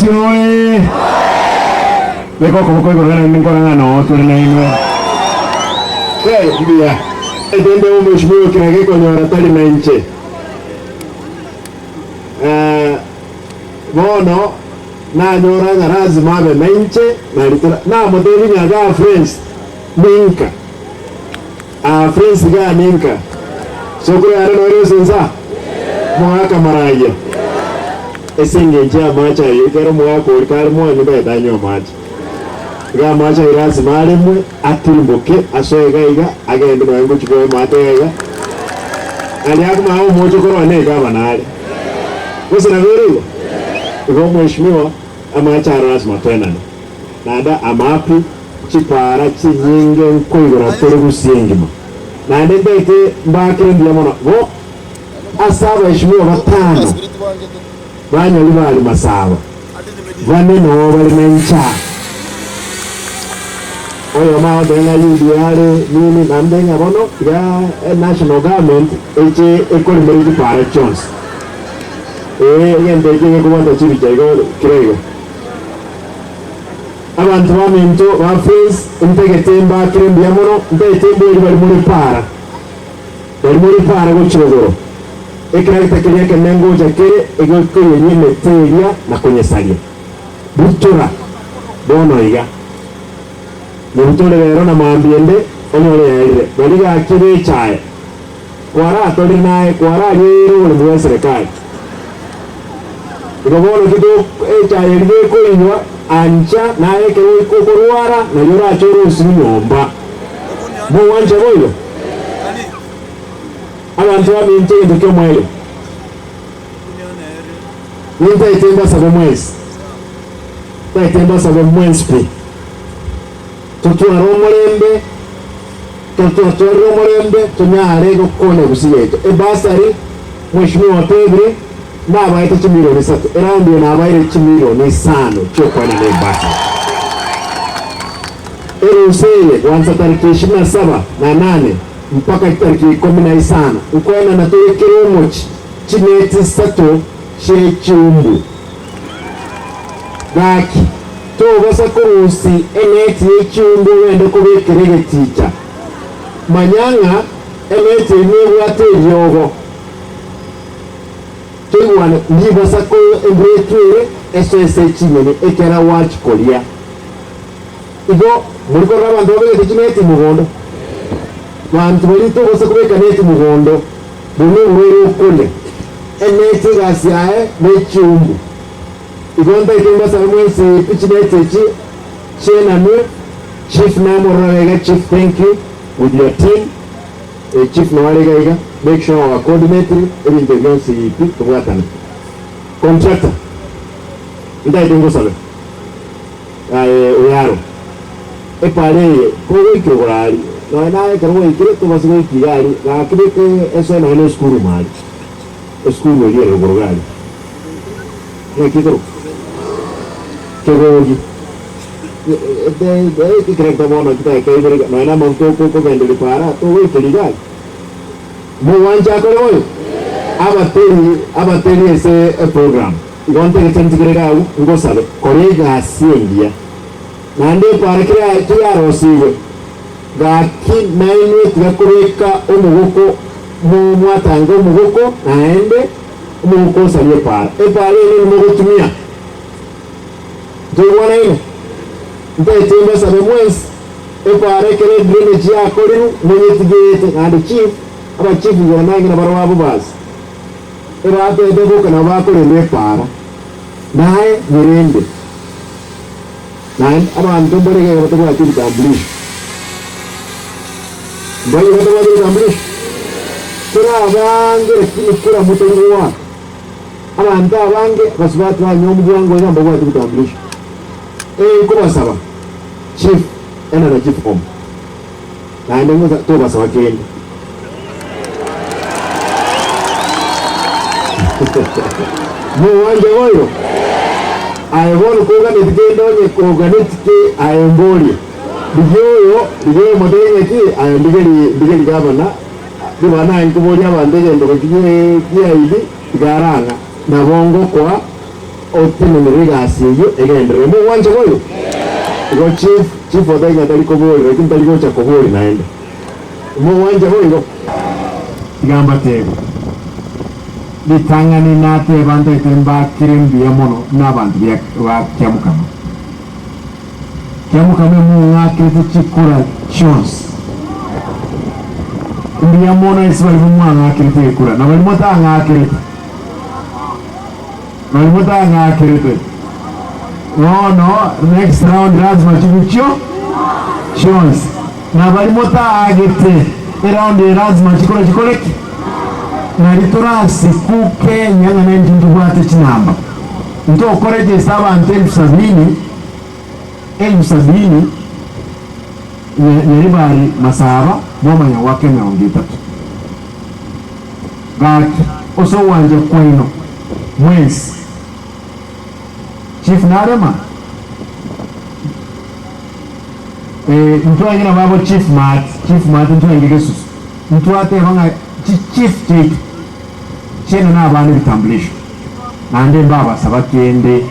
Gusii oye! Beka okoboko igoro naende nkore ng'a noo tore nainwe. Hey, mbuya. Rende omweshimiwa kera gekonyora tari nainche. Eh, bono nanyora ng'a lazima abe nainche nari tora namotebia ng'a igaa friends ninka. Aa friends igaa ninka. Sokoro yane nore ase nsa? Mogaka maragia. Ase engencho y'amache ayio, ekero omogaka oria kare mwanywa ntagete anywe amache. Iga amache ayio lasima aremwe, atirimboke, asoe iga iga, agende nonya ngochia koa emate iga iga. Aria akomanya omochokoro one egavana are. Gose nabo ere igo? Igo omweshimiwa, amache aro lasima toenane. Naende amapi, chipaara chinyinge nkoigora tore gusii engima. Naende ntagete mbaakere mbuya mono bo ase abaeshimiwa batano banyori bari masaba, bane noo bare nenchara. Oyomo agoteba ng'a UDA are nini, naende ng'a bono tiga enational government eche ekoremere chipaara chionsi. Ee, egento ekio gekobwata chibicha igo kere igo. Abanto baminto ba Friends, ntagete mbakere mbuya mono, ntagete mborie baria more paara, baria more paara gochia igoro. Ekeragita keria ekenene ngocha kere egekoiyeria emete eria na konyesaria. Butora bono iga. Nyebutore rero na mambia ende onyore yaerire. Baria gaki bechae. Kwaratorire naye kwararieire oboremi bwa eserekari. Igo bono ki echae eria gekoinywa ancha naye ekero okorwara nario orache orosiwe nyomba. Mogwancha boigo? Abanto baminto egento ki'omoerio, nintaete mbasabe mwensi, ntaete mbasabe mwensi pi, totware omorembe, ekero twatwarire omorembe tonyare gokonya gusii yaito. Ebasari, Mheshimiwa otebire, nabaete chimilioni isato, eraundi eye nabaire chimilioni isano chi'okoenana ebasari. Erusa eye gwansa tariki ishirini na saba na nane mpaka chitariki ikomi na isano nkoenana tore kera omochie chineti isato chie chiumbu. Gaki, tobasa korusia eneti ye chiumbu ogende kobekera egeticha. Manya ng'a eneti eyio nebwate eriogo. Toigwane, ndibasa ko embura etwere esoe ase chinyoni ekiagera gwachikoria. Igo mori korora abanto babegete chineti mogondo? Banto baria tobasa kobeka neti mogondo, buna oborwaire okoria. Eneti egasi yaye nechiumbu. Igo ntaete mbasabe mwensi pi chineti echi chienanwe. Chief namorora iga chief thank you with your team. Eh, chief noare iga iga make sure wa coordinate ebinto ebi bionsi pi tobwatane. Contractor ntaete ngosabe. Aye oyaro, epaara eye kogoikire igoro aria, nonya naye ekero gwaikire tobase goika iga aria, gaki beka esoe nonya na esukuru ime aria, esukuru eria ere igoro iga aria. Naki ekorokwa? Kegogi. Ekerekta bono chidakika ibere iga, nonya na amaguta okogenderia paara, togoikeria iga aria. Mogwancha akore boigo? Abateri, abateri ase eprogram. Igo ntagete ntigere iga agwo ngosabe, kora egasi engiya, naende epaara keyarosigwe, gaki nainwe tiga kobeka omogoko mwatange omogoko naende omogoko osarie epaara. Epaara eye neri mogotumia. Ntoigwanaine? Ntagete mbasabe mwensi, epaara ekero edrainage yakorirwe monyetigete, naende chief, abachief igoro nange nabarabwo abwo basi. Ebatete boka nabo bakorenda epaara, naye nyerende. Naende abanto mbare iga batabwati ebitambulisho. Mbaria batabwati ebitambulisho? Tore abange lakini kura motari goaka. Abanto abange basubati banywa omobwango iga mbabwati ebitambulisho. Ee nkobasaba chief ena na chief omo. Naende ng'o tobasaba kende. Mogwancha boigo? Aye bono koganeti kende onye koganeti ki aye mborie. Rigia oyo, rigia oyo motebie ng'aki aye ndigeri ndigeri gavana, ribaga naye nkoboria abanto egento gaki gie ID tiga arang'a. Nabo ngokoa. otenenere egasi eyio egenderere. Mogwancha boigo? Igo chief, chief otari ng'a tari kobori lakini tari gocha kobori naende. Mogwancha boigo? Tiga mbatebie, ritang'ani nateba ntaete mbakire mbuya mono nabanto ba Kiamukama. Kiamukama emong'akerete chikura chionsi. Mbuya mono ase baria mwang'akerete ekura, na baria motang'akerete, baria motang'akerete. Bono next round lazima chiguchio chionsi, na baria motaagete eround eye lazima chikura chikore ki? Nari torasiku Kenya ng'a nentwe ntobwate chinamba. Ntokoregesa abanto elfu sabini, elfu sabini, Nyaribari Masaba mwamanya goaka emerongo etato. Gaki ase ogwancha kwaino mwensi. Chief narema? Eh, ntwenge na babo Chief Maati, Chief Maati ntwenge gesusu. Ntwateba ng'a chi chief chiaito chiaino na abana ebitambulisho naende mbabasaba kende.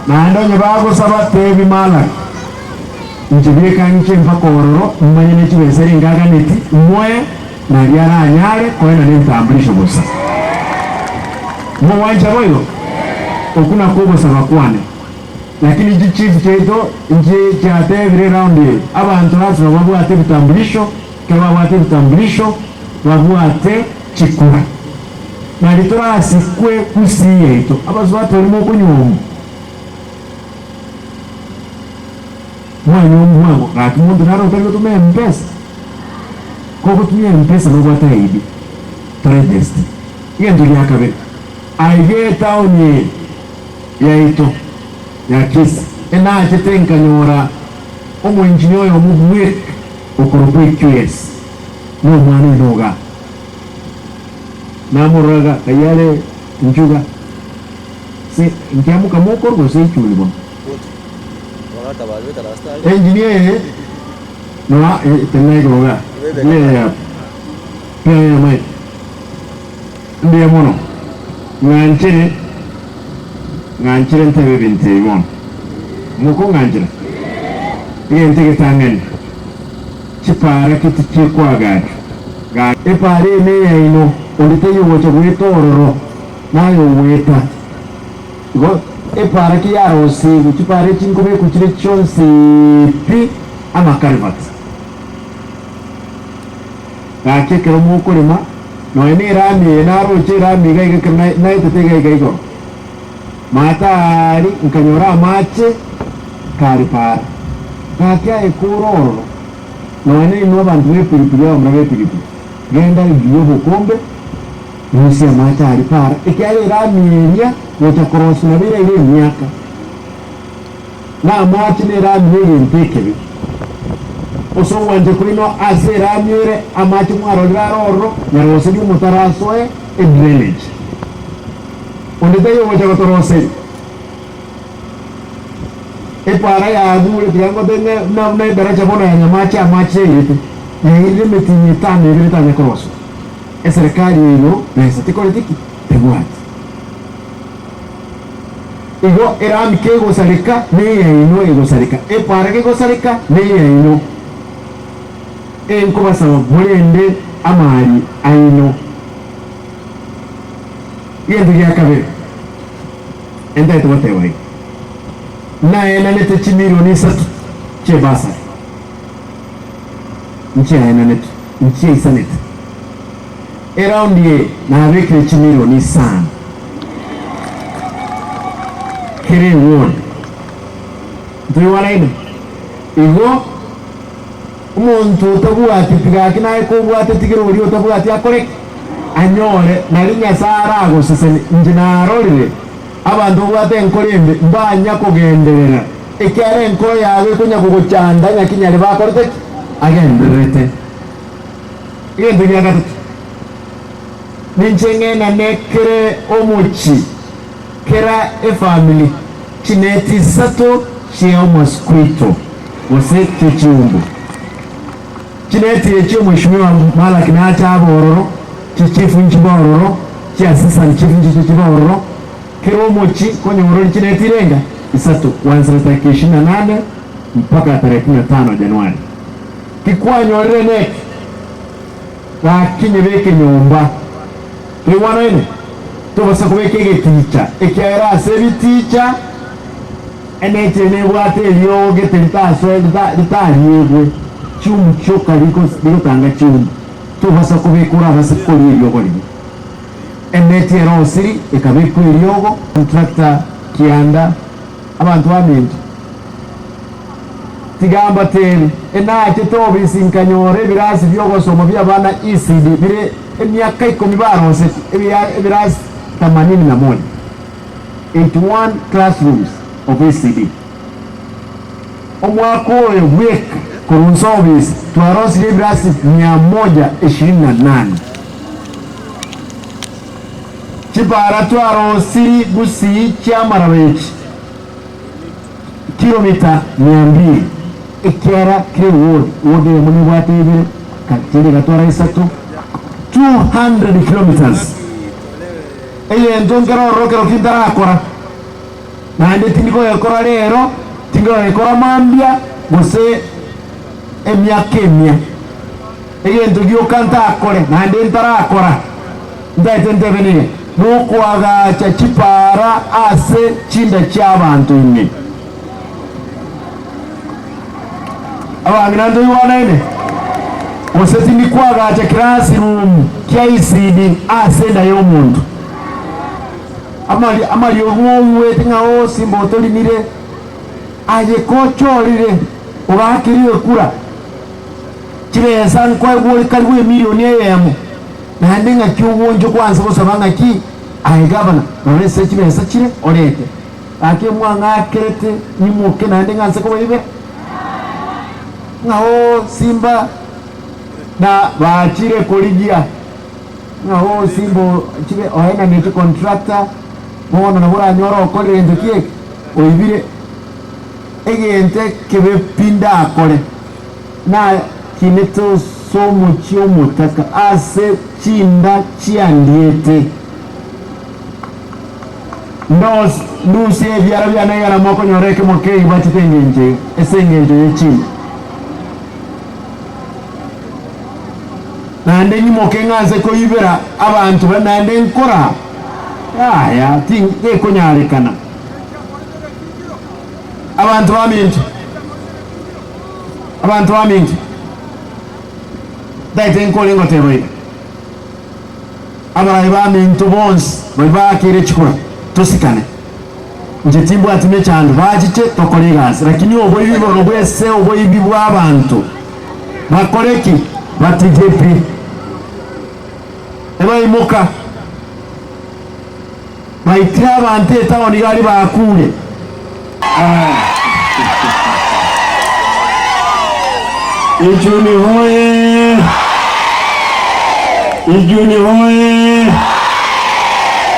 Naende onye bagosaba tebi Malaki, inche bieka ng'iche mpaka ororo, mmanye ne chibesa ere ngaganeti, moe, nario aranyare koenana ebitambulisho bosa. Mogwancha boigo? Okwo nakwo ogosaba kwane. Lakini chichief chiaito inche chiatebire eround eye, abanto lasima babwate ebitambulisho, ekero babwate ebitambulisho, babwate chikura. Nari torasikwe gusii yaito, abasubati baria mokonyuomwa, mwanyuomwa bwango, gaki monto nare otari gotumia mpesa? Kogotumia mpesa nobwate ID, toregeste. Egento gia kabere, aiga etown eye yaito ya Kisii, enachete nkanyora omoengineer oyomo bweka okorokwa EQS, nomwana oino igaa. Namororaga kayio are nchuga, se nkiamoka mokorwa gose echuni bono. Engineer eye noa tenena igoro igaa, engineer eye apa, pea eye mic. Mbuya mono, ng'anchere, ng'anchere ntebe ebinto ebi bono. Mokong'anchera? Egento egetang'ani, chipara ki tichikoagachwa. Gaki epaara eye neyaino, onde taiyo ogocha goeta ororo, naye ogoeta. Igo epaara ki yarosigwe, chipaara echi nkobekwa chire chionsi pi amakarivati. Gaki ekero mokorema, nonya nerami eye naroche erami iga iga ekero naetete iga iga igoro, maate aaria nkanyora amache kare paara. Gaki aye kore ororo, Nonya nainwe abanto b'epigipigi, abamura b'epigipigi, genda rigiya obokombe, rusia amache aria para, ekiagera erami eria gocha koroswa nabo eraire emiaka, na amache na erami negento ekebe. Ase ogwancha kwaino ase erami ere amache mwarorire are ororo, nyaroserie omotarasoe edrainage. Onde taiyo ogocha gotoroseria. Epaara yagure, tiga ngote ng'a buna buna edaracha bono ya Nyamache amache yairete, yairire emetienyi etano ebere etanya koroswa. Eserekari yaino besa tekoreti ki? Tebwati. Igo erami kegosareka neyaino egosareka, epaara kegosareka neyaino. Enkobasaba morende amari aino. Egento gia kabere. Entaete goteba iga, Naenanete chimilioni isato chi'ebasari, nchiaenanetwe, nchiaisanete. Eraundi eye nabekire chimilioni isano kera eward. Ntoigwanaine? Igo omonto otabwateti gaki naye kobwateti kera oria otabwati akore ki? Anyore, nari Nyasae aragosesenie. Inche narorire abanto babwate enkoro embe mbanya kogenderera, ekiagera enkoro yabo ekonya kogochanda ng'a ki nyarebe akorete ki? Agendererete. Egento gia gatato, ninche ng'enane kere omochie, kera efamiri, chineti isato chia omosquito gose chie chiumbu. Chineti echio Mweshimiwa Malaki nache abe ororo, chichifu nchibe ororo. Chiasisani chiria nchiche chibe ororo, kera omochie konyora ore chineti irenga isato, kwanzera tariki ishirini na nane mpaka tarehe kumi na tano Januari. Tikwanyorire neti, gaki nyebeke nyomba. Toigwanaine? Tobasa kobeka egeticha, ekiagera ase ebiticha eneti eye nebwate eriogo gete ritasoe ritariegwe chiumbu chioka rigotanga chiumbu. Tobasa kobeka orabase koria eriogo riria. Eneti ere osiri ekabekwa eriogo. Contractor kianda abanto baminto tiga mbatebi enachete obisi nkanyora ebirasi biogosoma biabana ECD bire emiaka ikomi baroseti ebirasi themanini na moja, 81 classrooms of ECD. Omwaka oyo bweka korwa inse obisi twarosirie ebirasi mia moja ishirini na nane. Chipara twarosiri gusii chiamaraba echi kilomita mia mbili, ekiara kera eward, ward eyemo nebwate ibere, kende egatwara isato, 200 kilometers. Egento nkere ororo kero ki ntarakora. Naende tindi koyekora rero, tindi koyekora mambia, gose emiaka emia. Egento gioka ntakore, naende ntarakora, ntaete ntebe niga, nokoagacha chipaara ase chinda chi'abanto ime. Abang'ina ntoigwanaine? Gose tindi koagacha classroom kia ECD ase enda y'omonto. Amariogi ng'oigwete ng'a oo simba otorimire, aye kochorire ogaakerwe ekura, chibesa nkoegwa ore karibu emilioni eyemo, naende ng'aki ogoncha kwansa gosaba ng'aki aye gavana rora ase chibesa chire orete. Gaki mwang'akerete nyimoke naende ng'anse kobaibera? Ng'a oo simba na bachire korigia. Ng'a bonsi mbochibe oenanete contractor, bono nabo oranyore okorire gento ki eke, oibire egento ekebe pi ndakore, nakinete ase omochie omotaka ase chinda chiandiete. Ndos ndusie ebiara biane egera mokonyora ekemo kei bachete engencho iga, ase engencho ye chinda. Naende nyimoke ng'anse koibera abanto baria naende nkora? Yaya, tekonyarekana. Abanto baminto, abanto baminto, ntaete nkore ngoteba iga, abarai baminto bonsi baria baakeire chikura, tosikane. Inche timbwati mechando, bachiche tokore egasi, lakini oboibi bono bw'ese oboibi bw'abanto. Bakore ki? Batige pi. Ebaimoka, baitire abanto etaoni iga aria bakuure. Ichuni hoye! Ichuni hoye!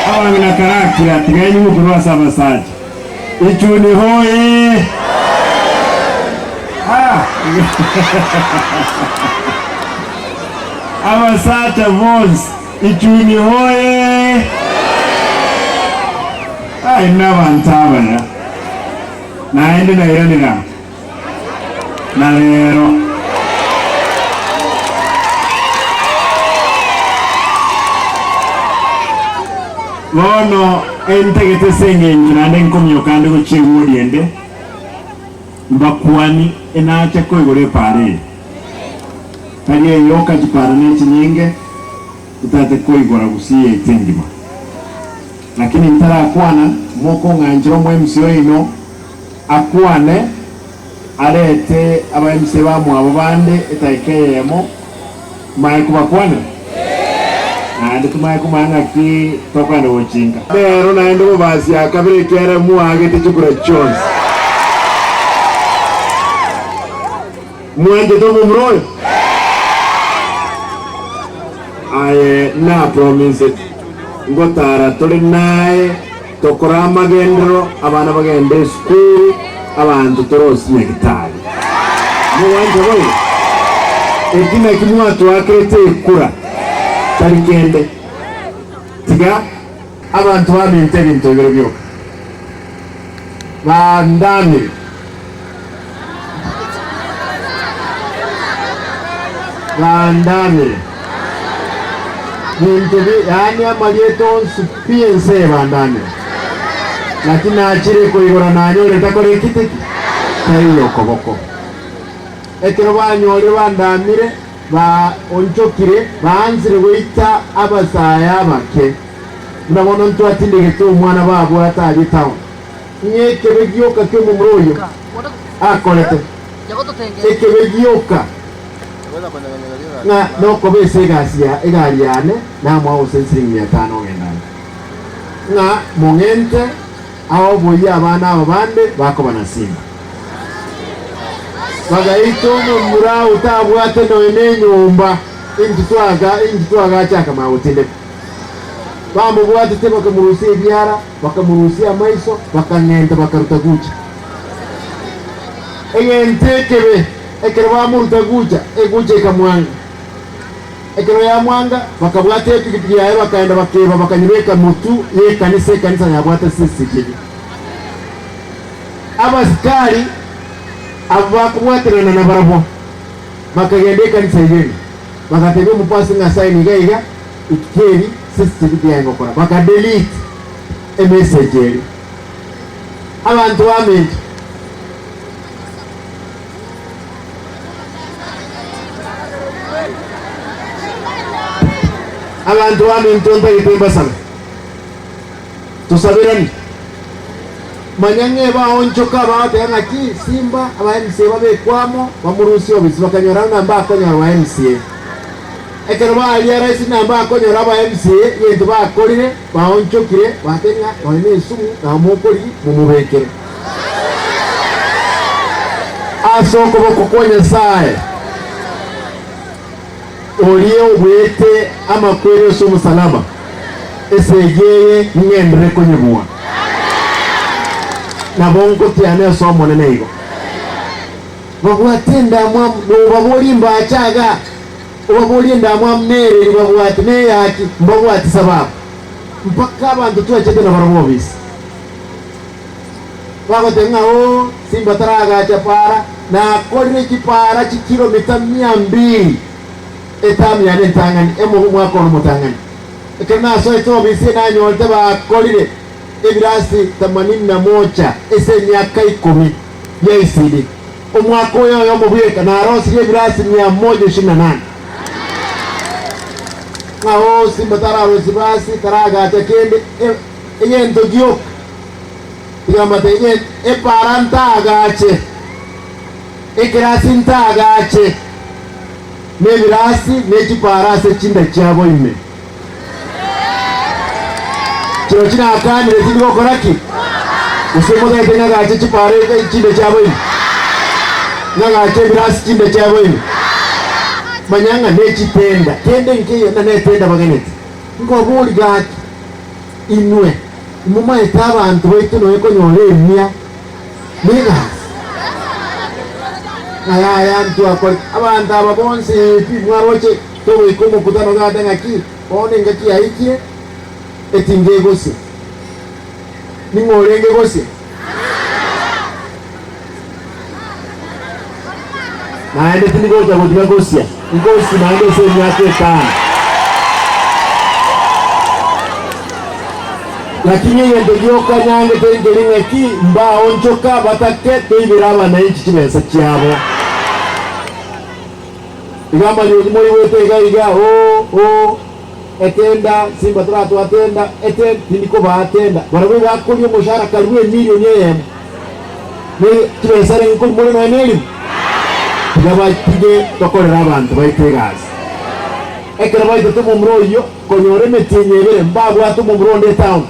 Abang'ina karakira, tiga inywe korwa ase abasacha. Ichuni hoye! Ah! Abasacha bonsi, ichuni hoye! Aye nabanto abaya, naende nairanera na rero. Bono entagete ase engencho naende nkomioka ande gochia ewodi ende, mbakuani enache koigora epaara eye. Tari eyoka chipaara nechinyinge, totaete koigora gusii yaito engima. Lakini ntarakwana, mokong'anchera omo MC oino akwane, arete aba MC bamwabo bande etaika eyemo, Manye kobakwanera? Naende timanye komanya ng'aki tokogenda gochinka. Rero naende bobasi akabere ekiagera mwaagete chikura chionsi. Mwanchete omomura oyo? Aye napromisete ngotara tore naye tokore amagenderero abana bagende esukuru abanto torosie nyagitari. Mogwancha boigo? Eki nakio mwatwakerete ekura, tari kende. Tiga abanto baminto ebinto bibere bioka, bandamire. Bandamire. Binto bi, yaani amarieta onsi pi ense eye bandamire. Naki nachire koigora nanyore takore ki tiki? Taiyo okoboko. Ekero banyorire bandamire, baonchokire, baansire goita abasae abake. Buna bono ntwatindegete omwana babwate aria etown. Ng'a ekebe gioka ki'omomura oyo akorete, ekebe gioka ng'a nokoba ase egasi ya egari yane namoa gose nsiringi mia tano ogenda ande. Ng'a mong'ente aoboyie abana aba bande bakoba na simba. Bagaita omomura otabwate nonya nenyomba, intwe twaga intwe twagacha akamanya gotindeka. Bamobwatete bakamorusia ebiara, bakamorusia amaiso, bakang'enta bakaruta gucha. Egento ekebe ekero bamoruta gucha, egucha ekamwanga. Ekero yamwanga, bakabwata epigipigi yaye bakaenda bakeba bakanyebeka motu y'ekanisa, ekanisa yabwate CCTV. Abasikari abwo bakobwaterana nabarabwo bakagenda ekanisa eyio ime, bagatebia omopastor ng'a sign iga iga, ituko eri CCTV tiyaye gokora. Baka delete emessage eria. Abanto baminto. Abanto baminto ntagete mbasabe, tosaberane. Manya ng'a ebaonchoka bagoteba ng'aki Simba aba MCA babekwe amo bamorusie obisi bakanyora ng'a mbakonyora ba MCA. Ekero baria rahisi ng'a mbakonyora aba MCA egento bakorire baonchokire batebia ng'a nonya ne esumu nabo mokorigia momobekere. Ase okoboko kwa Nyasae, oria obuete amakweri ase omosalaba, esegi eye ning'enderere konyebua. Nabo ngotiana ase Omonene igo. Babwate endamwamu, nobaborie mbache igaa, obaborie endamwamu nere eria babwate, neyaki, mbabwati sababu. Mpaka abanto twachete nabarabwo obisi. Bagoteba ng'a oo, Simba taragacha para, nakorire chipara chikilomita mia mbili etamu yane entang'ani, omwaka one omotang'ani. Ekero nasoete obisi nanyorete bakorire ebirasi themanini na moja ase emiaka ikomi bia ECD. Omwaka oyo oyomo bweka narosirie ebirasi mia moja ishirini na nane. Ng'a oo, Simba tararosia basi, taragacha kende, egento gioka. Tiga mbatebie, epaara ntaagache, ekerasi ntaagache, na ebirasi ne chipaara ase chinda chiabo ime. Chirochio nakanire tindi gokora ki? Gose motagete ng'agache chipaara chinda chiabo ime? Ng'agache ebirasi chinda chiabo ime? Manya ng'a nechitenda, kende nkeiyo ng'a netenda bageneti. Nkoboria gaki, inwe Imomaete abanto baito nonya konyora emia negasi. Ng'a yaya ntwakore abanto aba bonsi pi mwaroche togoika omokutano gate ng'aki bono engaki yaikire etinga egosia. Ning'o orenge gosia? Naende tindi gocha gotiga gosia, ngosie naende ase emiaka etano. Lakini egento gioka nyangete nkeri ng'aki mbaonchoka batake toibere abananchi chibesa chiabo. Iga amariogi moigwete iga iga oo oo etenda simba toratwatenda ete tindi kobaatenda barabwo ibakoria omoshahara karibu emilioni eyemo. Ne chibesa renge nkorimore nonya nerimo? Tiga batige tokorere abanto baito egasi. Ekero baitete omomura oyio konyora emetienyi ebere mbabwate omomura onde etown.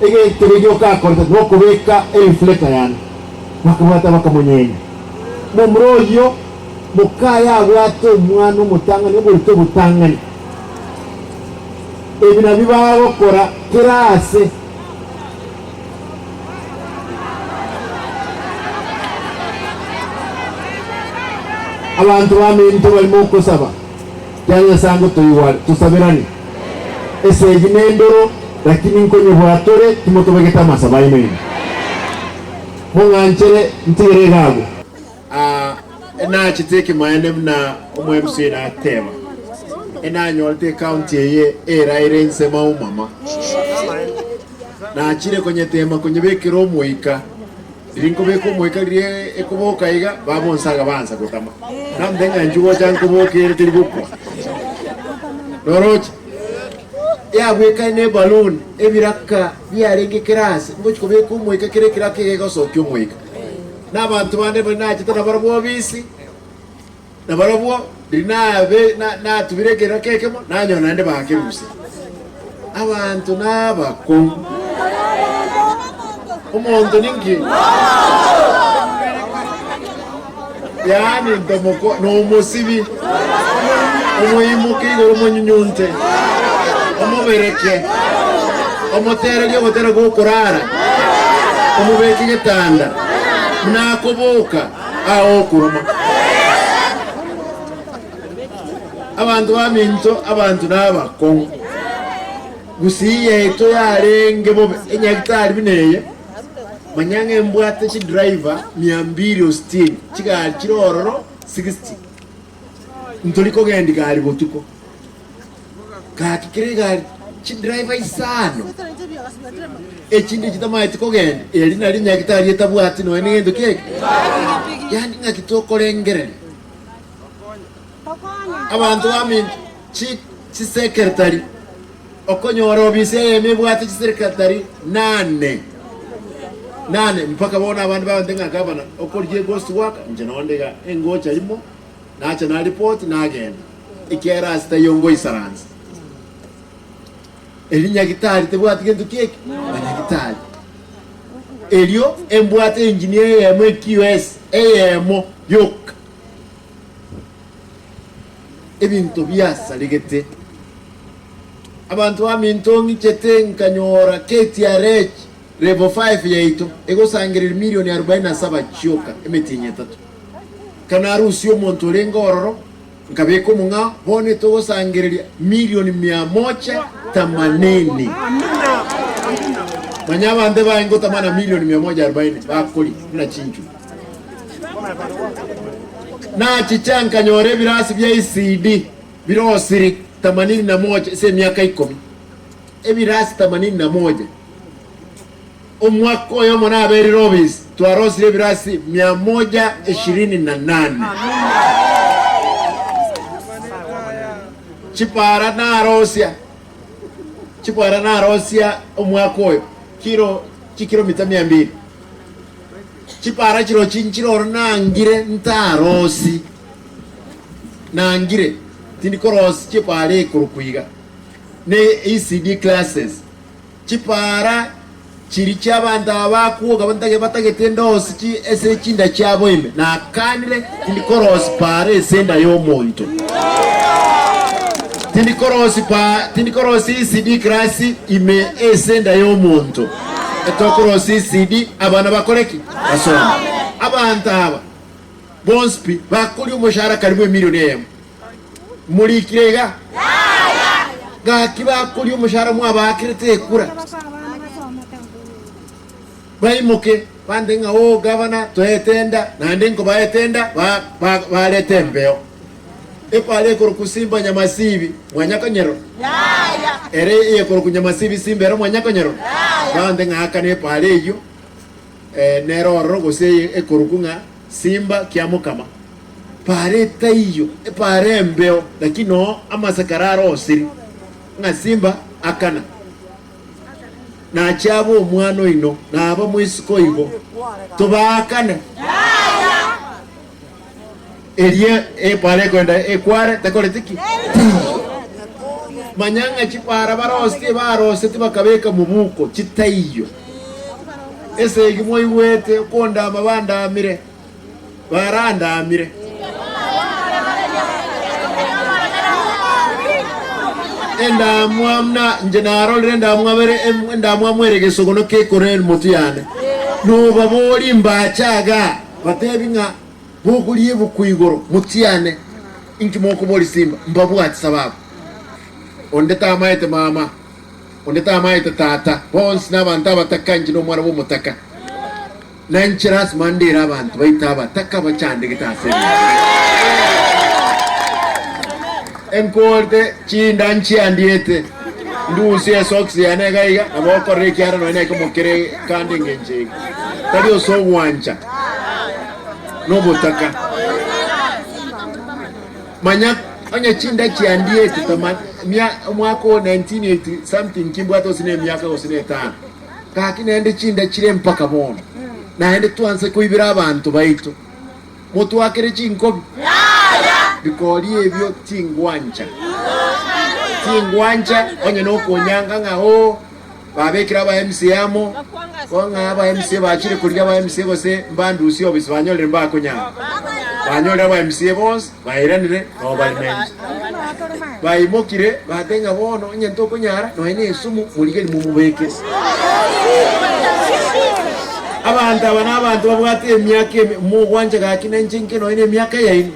Egento gioka akorete nokobeka ereflector yane. Bakabwata bakamonyenya. Momura oyio mokaye abwate omwana omotang'ani oborito obotang'ani. Ebi nabio bagokora kera ase. Abanto baminto barimo okosaba, kiagera Nyasae ngotoigwa are, tosaberane. Esegi nendoro, lakini nkonyebua tore, timotobegete amasabo aino ime. Mong'anchere ntigere iga agwo. Aa, enachete ekemanyererio buna omo-MC nateba, enanyorete ecounty eye eraire inse maumama. Nachire konyetema konyebekera omoika, riria nkobeka omoika riria ekoboka iga, babonsaga baansa gotama. Nambe ng'a inchuo gocha nkoboka ere teri gokwa. Noroche? Yabwekaine eballoon, ebiraka biarenge kera ase, ngochi kobeka omoika kera ekeraka egegosokia omoika. Na abanto bande baria nachete nabarabwo obisi, nabarabwo riria nabe natubire ekeraka ekemo, nanyora naende bakerusia. Abanto nabakong'u. Omonto ninki? Yaani ntomoko nomosibi, omoimoke igoro omonyunyunte, omobereke, omotererie ogotera gw'okorara, omobeke getanda, buna akoboka ae okoroma. Abanto baminto, abanto nabakong'u. Gusii yaito yarenge bobe enyagitari buna eye. Manya ng'a embwate chidriver mia mbili o sitini, chigari chire ororo 60. Ntori kogendia gari botuko. Gaki kera egari chidriver isano echinde chitamaeti kogenda, eri nari nyagitari etabwati nonya na egento kiaye. Yaani ng'aki tokorengereria. Abanto baminto chi chisekretari Okonyora obisi eyemo ebwate chiserekatari nane nane mpaka bono abande babante ng'a gavana okorigia eghost worker inche nonde iga engocha rimo nacha na report nagenda ekiagera ase taiyo ngoisaransa. Eri nyagitari tebwati gento kieki manyagitari. Erio embwate engineer eyemo eQS eyemo yoka. Ebinto biasaregete. Abanto baminto ng'ichete nkanyora KTRH level 5 yaito egosangereria milioni arobaini na saba chioka emetienyi etato. Kanarusia omonto orenge ororo nkabeka omong'ao bono etogosangereria milioni mia moja tamanini. Manya abanto ebaye ngotamana milioni mia moja arobaini bakoria buna chinchugu. Nachicha nkanyora ebirasi bia ECD birosiri tamanini na moja ase emiaka ikomi. Ebirasi tamanini na moja. Omwaka oyomo naberire obisi, twarosire ebirasi mia moja ishirini na nane. Chipara narosia, chipara narosia omwaka oyo kilo chikilomita mia mbili. Chipara chirochio nchiroro nangire ntarosi. Nangire tindi korosia chipara ekorokwa iga ne ECD classes. Chipara chiri chiabanto aba bakwoga bantage batagete ndosi chi ase chinda chiabo ime. Nakanire tindi korosi para ase enda y'omonto. Tindi korosi pa tindi korosi ECD class ime ase enda y'omonto. Etokorosi ECD abana bakore ki? Basome. Abanto aba bonsi pi bakoria omoshahara karibu emilioni eyemo. Morikire iga? Gaki bakoria omoshahara mwabaakerete ekura. Baimoke bande ng'a oo gavana toete enda naende nkobaete enda barete embeo. Epara ekorokwa Simba Nyamasibi mwanyakonyerwa? Ere eyekorokwa Nyamasibi Simba ere mwanyakonyerwa? Bande ng'a akane epara eyio nere ororo gose eye ekorokwa ng'a Simba Kiamokama. Paara etaiyo, epaara embeo, lakini noo amasakara arosire ng'a Simba akana. Nachie abe omwana oino, na aba moisiko igo, tobaakane. Eria epaara ekoenda ekware tekoreti ki? Teiyo. Manya ng'a chipaara barosetie baroseti bakabeka mobuko chitaiyo. Esegi mwaigwete okondama bandamire. Barandamire. Endamwamu na inche narorire endamwamu ere endamwamu ere gesogono kekore motu yane. Nobabori mbache agaa, batebi ng'a bogoria ebuku igoro motiane, inki mokobori simba? Mbabwati sababu. Onde tamaete mama, onde tamaete tata, bonsi nabanto abataka, inche nomwana bw'omotaka. Na inche lasima ndere abanto baito abataka bachandegete ase ebinto. Enkorte chinda nchiandiete, ndusie esocks yane iga iga, nabo okorora ekiara nonya nekemo kere kande engencho iga. Tari ase ogwancha, nobotaka. Manya onye chinda chiandiete tama mia omwaka o 1980 something kimbwate gose na emiaka gose na etano. Gaki naende chinda chire mpaka bono, naende twanse koibera abanto baito. Motwakere chinkobi? Bikori ebio tingwancha. Tingwancha onye nokonyanga ng'a oo babekire aba MCA amo, ko ng'a aba MCA bachire korigia aba MCA gose mbandusie obisi banyorire mbakonyanga. Banyorire aba MCA bonsi bairanire nabo bare nainche. Baimokire batebia ng'a bono onye ntokonyara nonya na esumu morigerie momobeke. Abanto aba nabanto babwate emiaka eme, mogwancha gaki nainche inke nonya na emiaka yaino?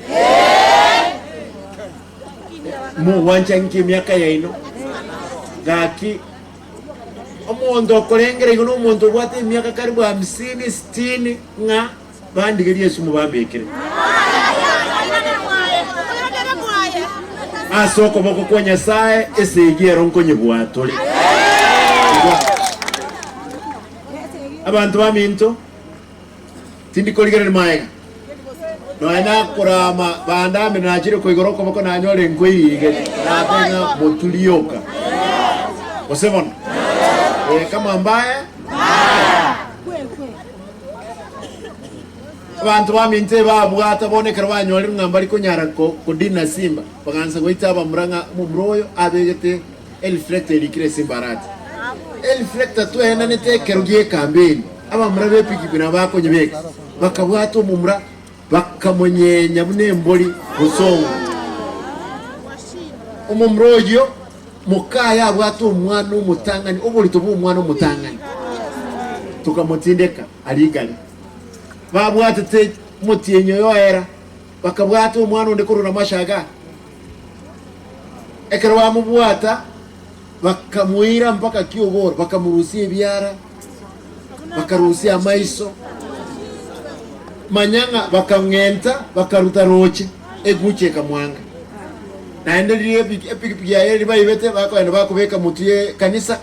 Mogwancha inke emiaka yaino? Gaki omonto okorengera igo nomonto obwate emiaka karibu hamsini, sitini, ng'a Bandigerie esumu bambekere ase okoboko kwa Nyasae, esegi ero nkonyebwatore. Igwa, abanto baminto, tindi korigereria magega, nonya nakorama bandamire nachire koigora okoboko nanyore nkoirigeria, nabe ng'a moturioka. Gose bono, ee, kama mbaya. Abanto baminto ebabwata bono ekero banyorire ng'a mbari konyara kodina simba, bagansa goita abamura ng'a omomura oyo abegete eliflector erikire esimba arati. Eliflector twaenanete ekero gi'ekambeni, abamura b'epikipiki nabo bakonyebeka. Bakabwata omomura bakamonyenya buna embori bosongo. Omomura oyio mokaye abwate omwana omotang'ani, oborito bw'omwana omotang'ani. Tokamotindeka aria igare. Babwatete omotienyi oyo oera, bakabwata omwana onde korwa Ramashaga. Ekero bamobwata, bakamoira mpaka Kiogoro, bakamorusia ebiara, bakarusia amaiso. Manya ng'a bakang'enta, bakaruta roche, egucha ekamwanga. Naende riria epikipiki yaye riria baibete, bakogenda bakobeka motwe y'ekanisa.